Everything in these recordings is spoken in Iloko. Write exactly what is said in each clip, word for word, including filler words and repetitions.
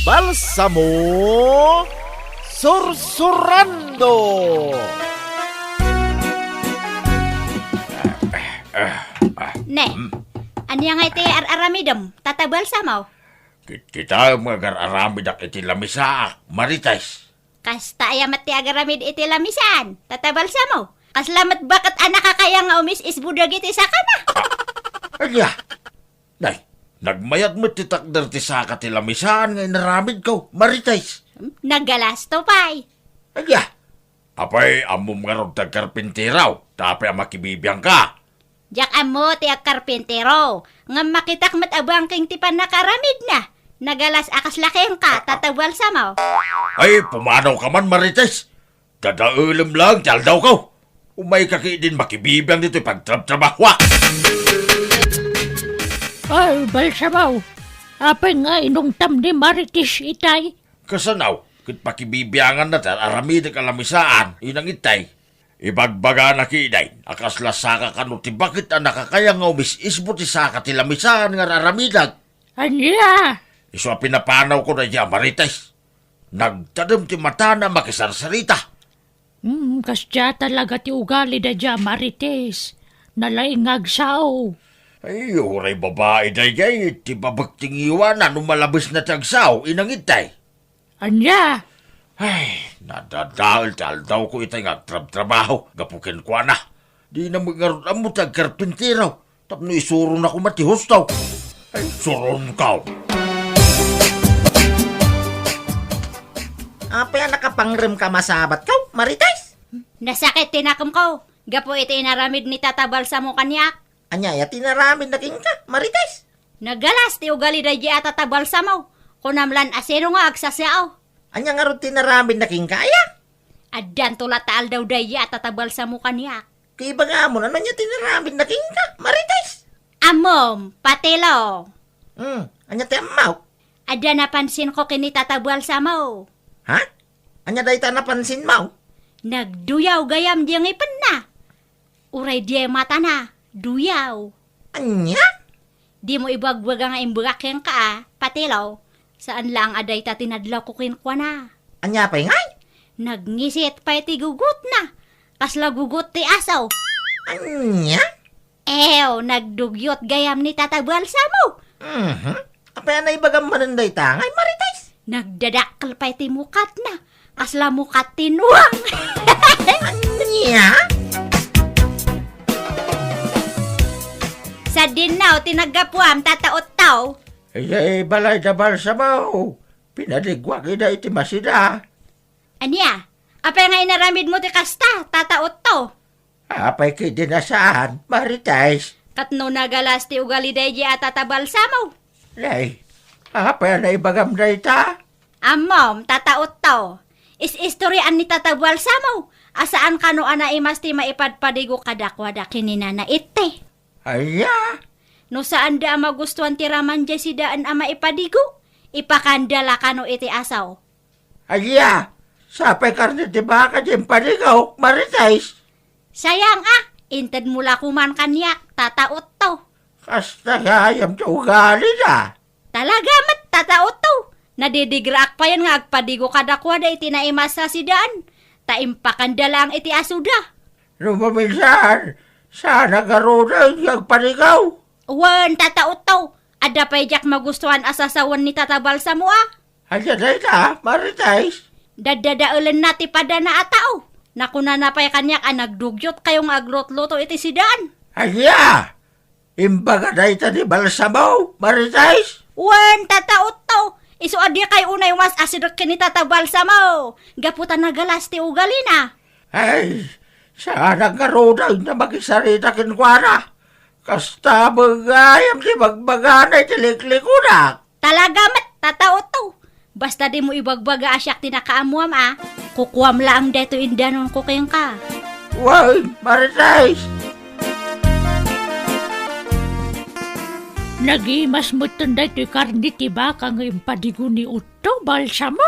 Balsamo Sursurando. Ne, ania nga iti ar-aramidem, Tata Balsamo? Kit-, kitaem nga agar-aramidak iti lamisaak, Marites. Kasta aya met ti agaramid iti lamisaan, Tata Balsamo? Kasla met baket a nakakaya nga umis-isbo dagiti sakana. Ania? Nay, nagmayat met ti takder ti saka ti lamisaan nga inaramidko, Marites. Hmm? Nagalasto pay. Ania? Apay, ammom ngarud ti agkarpintero, ta apay a makibibiangka? Diak ammo ti agkarpintero, ngem makitak met a bangking ti pannakaaramidna. Nagalas a kasla kenka, Tata Balsamo. Ay, pumanawka man, Marites. Dadaelem laeng ti aldawko. Umayka ketdin makibibiang ditoy pagtrabtrabahoak. Ay, Balsamo, apay nga inungtam ni Marites itay? Kasano, ket pakibibianganna ti ar-aramidek a lamisaan, inang itay. Ibagbagana ketdin a kasla saka kano ti baket a nakakaya nga umis-isbo ti saka ti lamisaan nga ar-aramidek. Ania? Isu a pinapanawko daydiay a Marites. Nagtadem ti matana a makisarsarita. Hmm, kasdiay talaga ti ugali daydiay a Marites. Nalaing nga agsao. Ay, uray babai daydiay, ti babek ti ngiwana no malabesna ti agsao, inang itay. Ania? Ay, nadadael ti aldawko itay nga agtrabtrabaho gapu kenkuana. Dina met ngarud ammo ti agkarpintero tapno isurona koma ti husto. Ay, suronko. Apay a nakapangremka a masabatko, Marites? Nasakit ti nakemko gapu iti inaramid ni Tata Balsamo kaniak. Ania aya ti inaramidna kenka, Marites? Nagalas ti ugali daydiay a Tata Balsamo. Kunam lan a sino nga agsasao. Ania ngarud ti inaramidna kenka aya? Addanto latta aldaw daydiay a Tata Balsamo kaniak. Ket ibagamon, ania ti inaramidna kenka, Marites? Ammom, Patilo. Hmm, ania ti ammok? Adda napansinko ken ni Tata Balsamo. Ha? Ania dayta a napansinmo? Nagduyaw gayam diay ngipenna. Uray diay matana, duyaw. Ania? Dimo ibagbaga nga imbagak kenka a, Patilo. Saan laeng a dayta ti nadlawko kenkuana. Ania pay ngay? Nagngisit pay ti gugotna. Kasla gugot ti aso. Ania? Ew, nagdugyot gayam ni Tata Balsamo. Mhm. Apay a naibagam manen dayta ngay, Marites? Nagdadakkel pay ti mukatna. Kasla mukat ti nuang. Ania? Sadinnaw ti naggapuam, Tata Otto. Idiay balay da Balsamo, pinadiguak ida iti masida. Ania? Apay nga inaramidmo ti kasta, Tata Otto? Apay ketdin a saan, Marites? Ket no nagalas ti ugali daydiay a Tata Balsamo. Nay, apay a naibagam dayta? Ammom, Tata Otto, is-istoriaan ni Tata Balsamo a saan kano a naimas ti maipadpadigo kadakuada ken ni Nana Itte. Aya? No saanda a magustuan ti raman diay sidaen a maipadigo, ipakanda la kano iti asaw. Aya? Sapay karne ti baka ti impadigok, Marites? Sayang a, intedmo la koman kaniak, Tata Otto. Kasta gayam ti ugalida. Talaga met, Tata Otto. Nadidigraak payen nga agpadigo kadakuada iti naimas a sidaen, ta impakanda laeng iti asoda. No maminsan, saan a garuden nga agpadigo? Wen, Tata Otto, adda pay diak magustuan a sasawen ni Tata Balsamo a. Ania dayta, Marites? Daddadaelenna ti padana a tao. Nakunana pay kaniak a nagdugyot kayo nga aglutluto iti sidaen. Ania? Imbaga dayta ni Balsamo, Marites? Wen, Tata Otto, isu a dikay unay umas-asidek ken ni Tata Balsamo, gapu ta nagalas ti ugalina. Ay, saanak ngaruden a makisarita kenkuana. Kasta met gayam ti bagbagana iti liklikunak. Talaga met, Tata Otto. Basta dimo ibagbaga a siak ti nakaammoam a, kukuam laeng daytoy indanonko kenka. Wen, Marites! Nagimas metten daytoy karne ti baka nga impadigo ni Otto, Balsamo?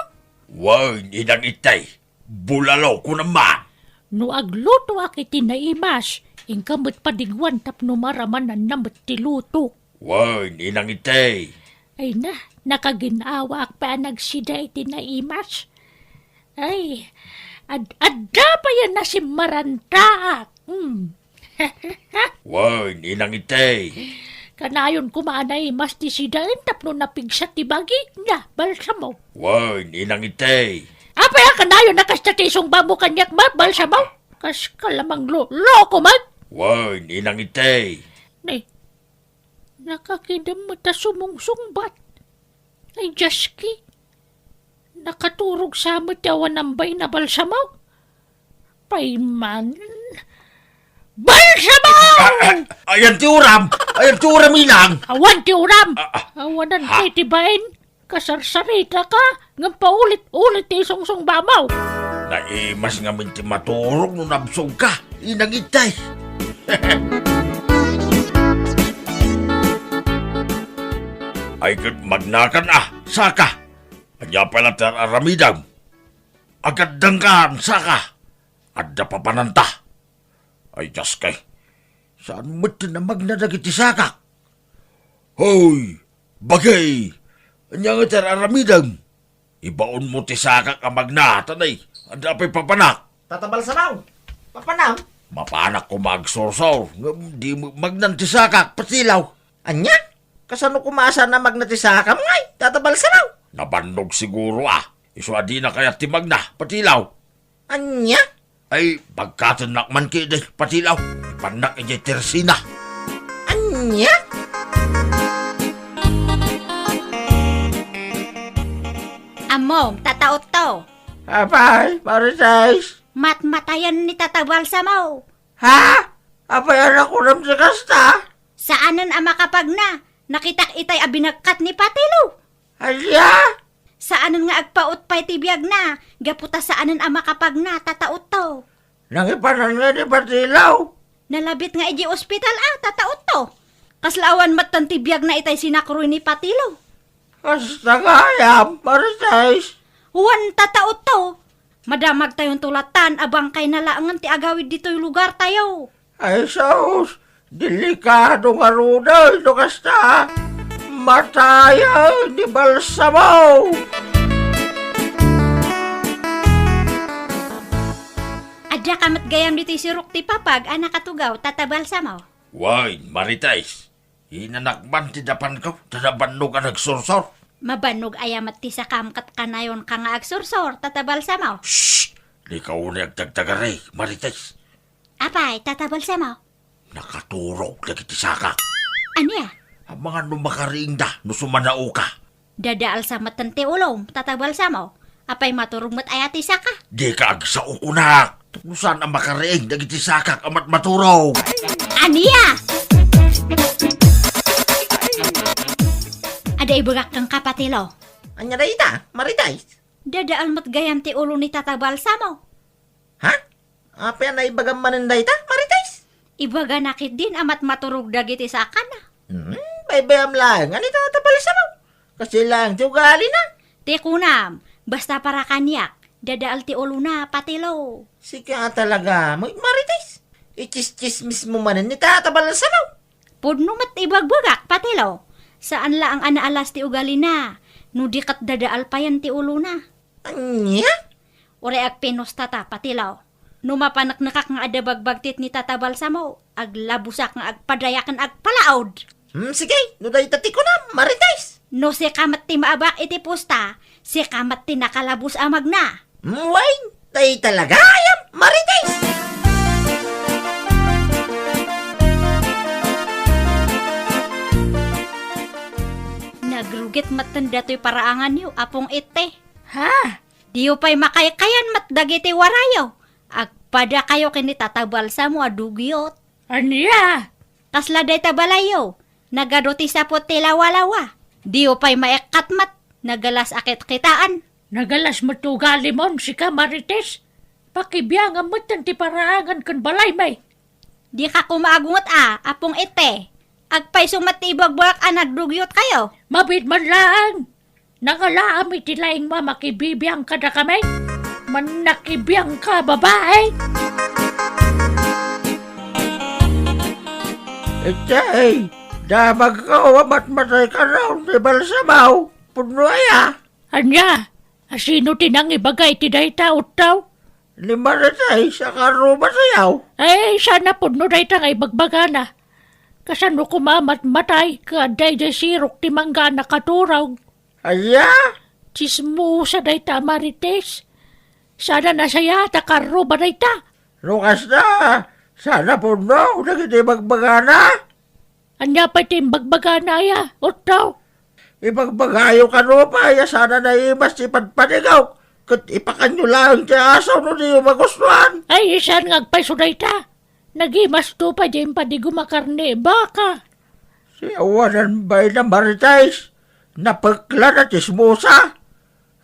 Wen, inang itay. Bulalo, kunam man. No aglutoak iti naimas, inka met padiguan tapno maramananna met ti lutok. Wen, inang itay. Ay na, Nakaginawaak pay a nagsida iti naimas. Ay, ad-, adda pay a nasimmarantaak. Hmm. Wen, Inang Itay. Kanayon koma a naimas ti sidaen tapno napigsa ti bagina, Balsamo. Wen, Inang Itay. Apay a kanayon a kasta ti isungbamo kaniak, ma-, Balsamo? Kaska la mangloloko man. Wen, Inang Itay. Nay, nakakidem met a sumungsungbat. Ay, Dios ki. Nakaturog sa met ti awan ambain a Balsamo. Pay man. Balsamo! Ah, ah, ayan ti uram! Ayan ti uram, Inang! Awan ti uram! Ah, ah. Awanan Ha? pay ti bain. Kasarsaritaka, ngem paulit-ulit ti isungsungbamo. Naimas ngamin ti maturog no nabsogka, Inang Itay. Ay, ket magnakan a, saka. Ania pay la ti ar-aramidem? Agaddengkan, saka. Adda papananta. Ay, Dios kay. Saan met ti namagna dagiti sakak? Hoy, bagay! Ania nga ti ar-aramidem? Ibaonmo ti sakak a magna, ta nay, adda pay papanak. Tata Balsamo, papanam? Mapanak koma agsursor, ngem di met magnan ti sakak, patilaw. Ania? Kasano koma a saan a magna ti sakam ngay, Tata Balsamo? Nabannog siguro a. Isu a dina kayat ti magna, patilaw. Ania? Ay, pagkatennak man kidi, patilaw. Ipannak idiay tersina. Ania? Ammom, Tata Otto. Apay, Marites? Matmatayen ni Tata Balsamo. Ha? Apay a nakunam ti kasta? Saanen a makapagna. Nakitak itay a binagkat ni Patilo. Ania? Saanen nga agpaut pay ti biagna, gapu ta saanen a makapagna, Tata Otto. Nangipanan nga ni Patilo? Nalabit nga idiay ospital a, Tata Otto. Kasla awan metten ti biagna itay sinakroy ni Patilo. Kasta gayam, Marites? Wen, Tata Otto. Madamagtayonto lattan a bangkayna laengen ti agawid ditoy lugartayo. Ay, sus! Delikado ngaruden no kasta! Matayen ni Balsamo! Adda ka met gayam ditoy sirok ti papag a nakatugaw, Tata Balsamo? Wen, Marites. Inanak man ti napanko, ta nabannog a nagsursor. Mabannog aya met ti sakam ket kanayonka nga agsursor, Tata Balsamo? Shh! Dika unay agtagtagari, Marites. Apay, Tata Balsamo? Nakaturog dagiti sakak. Ania? Amangan no makariingda no sumanaoka. Dadaal sa metten ti ulom, Tata Balsamo. Apay, maturog met aya ti saka? Dika agsao kunak. Tapno saan a makariing dagiti sakak a matmaturog. Ania? Adda ibagak kenka, Patilo. Ania dayta, Marites? Dadaal met gayam ti ulo ni Tata Balsamo. Ha? Apay a naibagam manen dayta, Marites? Ibagana ketdin a matmaturog dagiti sakana. Hmm, baybayam laeng, ania, Tata Balsamo? Kasi laeng ti ugalina. Ti kunam, basta para kaniak, dadaal ti ulona, Patilo. Sika talaga, Marites. Itsistsismismo manen ni Tata Balsamo. Pudno met ibagbagak, Patilo. Saan laeng a naalas ti ugalina, no di ket dadaal payen ti ulona. Ania? Uray agpinusta ta, Patilo. No mapaneknekak nga adda bagbagtit ni Tata Balsamo, aglabusak nga agpadaya ken agpalaod. Hmm, sige, no dayta ti kunam, Marites. No sika met ti maabak iti pusta, sika met ti nakalabus a magna. Hmm, wen, dayta la gayam, Marites. Nagrugit metten datoy paraanganyo, Apong Itte. Ha? Diyo pay makaykayan met dagiti warayo. Agpadakayo ken ni Tata Balsamo a dugyot. Ania? Kasla dayta balayyo, nagadu ti saput ti lawalawa. Diyo pay maikkat met, nagalas a kitkitaan. Nagalas met ti ugalimon, sika, Marites. Pakibiangam metten ti paraangan ken balaymi. Dika koma agunget a, Apong Itte. Agpayso met ti ibagbagak a nagdugyotkayo. Mabiit man laeng. Nangalaam iti laingmo a makibibiang kadakami. Mannakibiangka, babai! Itay, damagko a matmatay kano ni Balsamo. Pudno aya? Ania? Asino ti nangibaga iti dayta, Utto? Ni Marites a karrubatayo. Ay, saan a pudno dayta nga ibagbagana. Kasano koma a matmatay ket adda idiay sirok ti mangga a nakaturog? Aya? Tsismosa dayta a Marites. Saan a nasayaat a karruba dayta. No kasta, saan a pudno dagiti ibagbagana? Ania pay ti imbagbagana aya, Utto? Ibagbagayo kano pay a saan a naimas ti padpadigok, ket ipakanyo laeng ti aso no diyo magustuan. Ay, saan nga agpayso dayta? Nagimasto pay diay impadigom a karne, baka. Si awanan bay na Marites, napekla a tsismosa.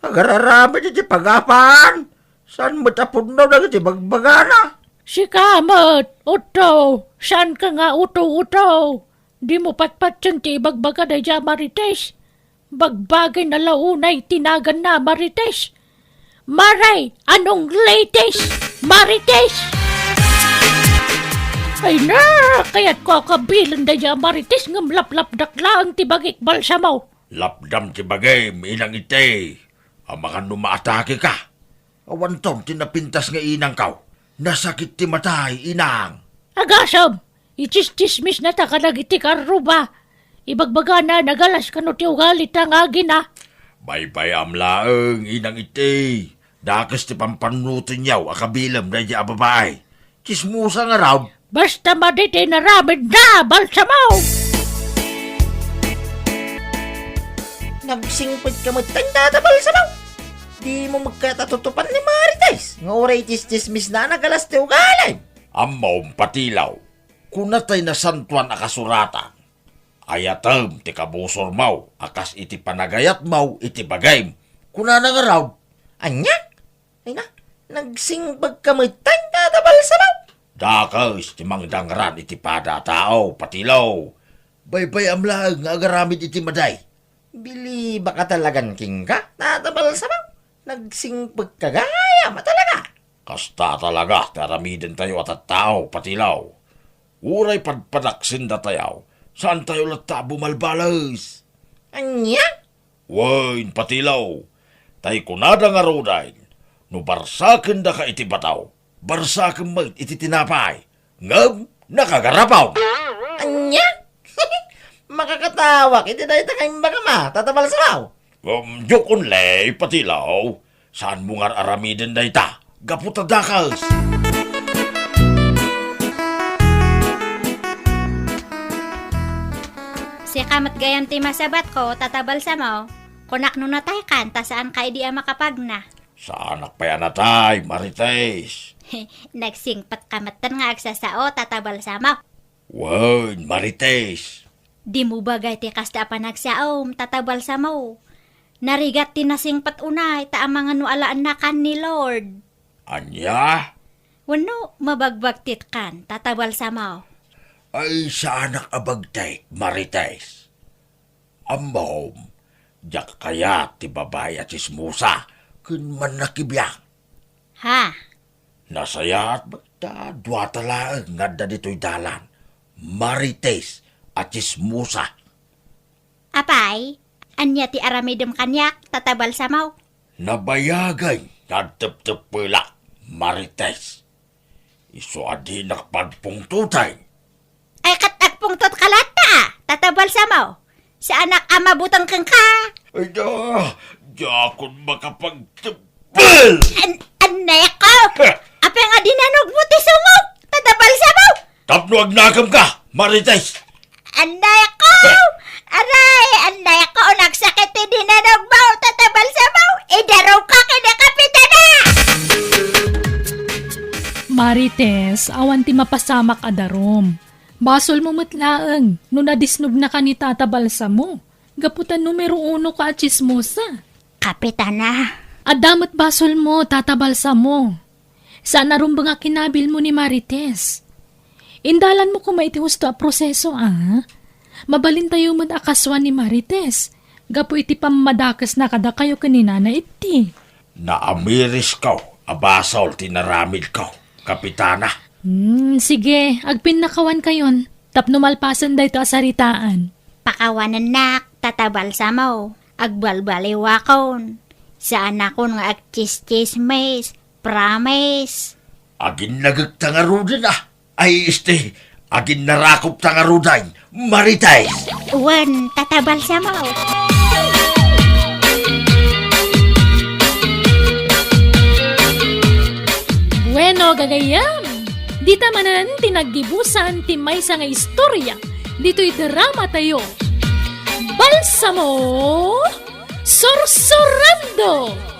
Agararamid iti pagapaan. Saan met a pudno dagiti bagbagana? Sika met, Utto, saanka nga uto-uto. Dimo patpatien ti ibagbaga daydiay a Marites. Bagbagayna la unay ti naganna a Marites. Maray, anong latest? Marites! Ay na, kayatko a kabilen daydiay a Marites ngem laplapdak laeng ti bagik, Balsamo. Lapdam ti bagim, Inang Ite, amangan no maatakeka. Awanton ti napintas nga inangko. Nasakit ti matay, Inang. Agasem! Itsistsismisnata kadagiti karruba. Ibagbagana a nagalas kano ti ugalita nga agina. Baybay-am laeng, Inang Ite. Dakes ti pampannutenyo a kabilem daydiay a babai. Tsismosa ngarud. Basta madi ti inaramidna, Balsamo! Nagsingpet ka met, Tata Balsamo. Dimo met kayat a tutupan ni Marites nga uray itsistsismisna a nagalas ti ugalim. Ammom, Patilaw, kuna tay Nasantoan a Kasuratan, ayatem ti kabusormo a kas iti panagayatmo iti bagim. Kunana ngarud. Ania? Ay na, nagsingpet ka met, Tata Balsamo. Dakes ti mangdangran iti pada a tao, Patilaw. Baybay-am laeng nga agaramid iti madi. Bilibak a talagan kenka, Tata Balsamo. Nagsingpet ka gayam a talaga. Kasta talaga ti aramidentayo a tattao, Patilaw. Uray padpadaksendatayo, saantayo latta a bumalbales. Ania? Wen, Patilaw, tay kunada ngaruden, no barsakendaka iti bato, barsakem met iti tinapay, ngem nakagarapom. Ania? Makakatawak iti dayta nga imbagam a, Tata Balsamo. Um, diak unli, Patilaw. Saanmo nga ar-aramiden dayta gapu ta dakes. Sika met gayam ti masabatko, Tata Balsamo. Kunak no nataykan, ta saanka idi a makapagna. Saanak pay a natay, Marites. Nagsingpet ka metten nga agsasao, Tata Balsamo. Wen, Marites. Dimo bagay ti kasta a panagsaom, Tata Balsamo. Narigat ti nasingpet unay, ta amangan no alaennakan ni Lord. Ania? Wenno, mabagbagtitkan, Tata Balsamo. Ay, saanak a bagtit, Marites. Ammom, diak kayat ti babai a tsismosa ken mannakibiang. Ha? Nasayaat met ta duata laeng nga adda ditoy dalan, Marites a tsismosa. Apay, ania ti aramidem kaniak, Tata Balsamo? Nabayagen nga agtepteppelak, Marites. Isu a dinak pagpungtoten. Ay, ket agpungtotka latta, Tata Balsamo. Saanak a mabuteng kenka. Ay da, diakon makapagtebel. An-, anneko! Heh. Apay nga dinanogmo ti sungok, Tata Balsamo? Tapno agnakemka, Marites. Anneko! Aray, anneko, nagsakit ti dinanogmo, Tata Balsamo. Idarumka ken ni Kapitana! Marites, awan ti mapasamak a darum. Basolmo met laeng no nadisnobnaka ni Tata Balsamo, gapu ta numero uno ka a tsismosa. Kapitana. Adda met basolmo, Tata Balsamo. Saan a rumbeng a kinabilmo ni Marites. Indalanmo koma iti husto a proseso, a. Mabalintayo met a kasuan ni Marites, gapu iti pammadakesna kadakayo ken ni Nana Itti. Naamirisko a basol ti inaramidko, Kapitana. Hmm, sige, agpinnakawankayon, tapno malpasen daytoy a saritaan. Pakawanennak, Tata Balsamo. Agbalbaliwakon. Saanakon nga agtsistsismis. Promise. Aginnagekta ngaruden a. Ay, este, aginnarakopta ngaruden, Marites. Wen, Tata Balsamo. Bueno, gagayyem, dita manen ti naggibusan ti maysa nga istoria ditoy drama tayo. Balsamo Sursurando!